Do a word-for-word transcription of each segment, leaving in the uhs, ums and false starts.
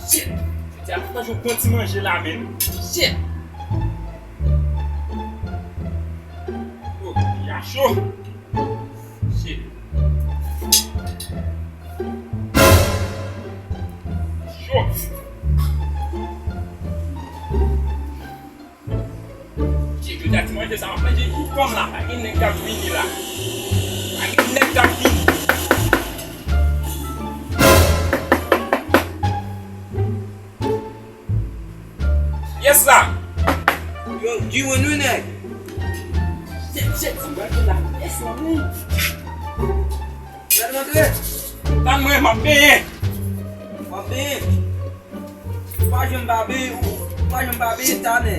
Shit! Jodi a m ap manje yon bon ti manje la menm. Shit! Oh, ya cho! Shit! Cho! Jodi a ti manje sa m ap manje pou kò m la. Pa gen nèg k ap vini la. Pa gen nèg k ap vini. Yes sa. Yo, G-Win wi nèg. Shit, shit, ti manje la. Yes, manmi. Bèl rantre. Tann mwen, m ap benyen. W ap benyen. Ou pa janm pa benyen, ou pa janm pa benyen talè.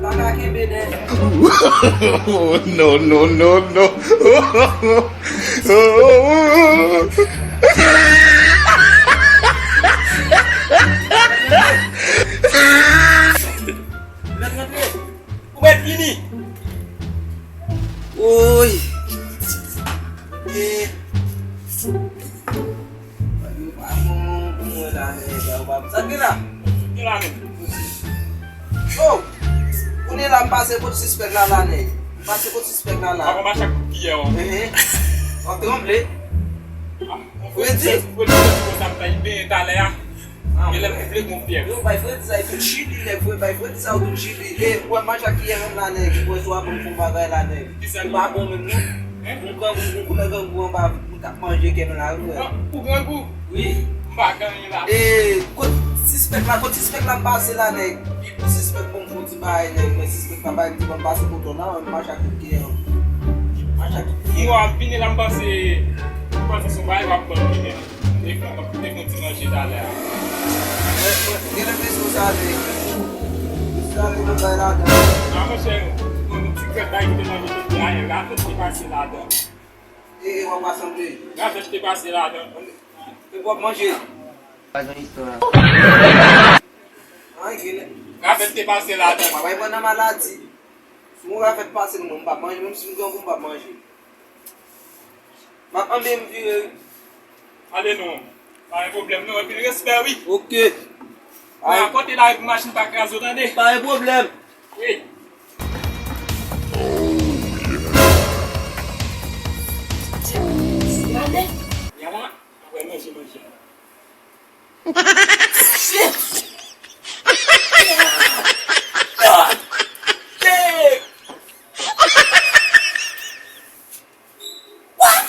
Pa ka kenbe dèyè. Oh, no, no, no, no. Mèt rantre. Ou mèt vini. Woy. E. Yo pa bon pou mwen la, nèg, yo pa bon. Sa k gen la? Gen la menm. Oh! Kounye la, m pase kot sispèk la, la, nèg. M pase kot sispèk la, la. Papa mache ak kout kiyè, wi. Ehe. W ap tranble. Ah, Fredi. Fredi, Fredi, konsa, m ta benyen talè a. Ah, gen lè m vle gon fyèv. Yo, bay Fredi sa, e tout chili, lè vre, bay Fredi sa, e tout chili. E, w ap mache ak kiyè menm la, nèg. Ou wè si w ap ban m fon bagay la, nèg. Ou pa bon menm, non. Hein? Ou grangou, ou koulè grangou anba, ou t ap manje kè nou la, wi, frè. Ah, ou grangou? Wi. M pa gen anyen la. E, kot sispèk la, kot sispèk la m pase la, nèg. Pi pou sispèk bon, m fon ti bagay, nèg. Men sispèk la bay m di ban m pase kote w la, m mache ak tout kè. M mache ak tout kè. Mwen ap vini la, m panse, m panse se yon bagay w ap ban m vini. Te fè, te fè ti manje talè a. Mwen, mwen, gen enpresyon sa ale. Sa ale nan bay ladan. A, monchè, yon ti krèt la ki te manje tout la, yon ravèt te pase ladan. E, e, w ap sanble. Ravèt te pase ladan. E w ap manje. Pa gen istwa. An, gen. Ravèt te pase ladan. Papa, e mwen nan maladi. Si yon ravèt pase, mwen, m p ap manje. Menm si m grangou, m p ap manje. M ap anbe m vire wi. Ale non. Pa gen pwoblèm non. Anpil respè wi. Ok. Mwen a kote la epi machin pa kraze w tande. Pa gen pwoblèm. Wi. Gade. Yaman, apre manje, manje. Shit! God damn! What?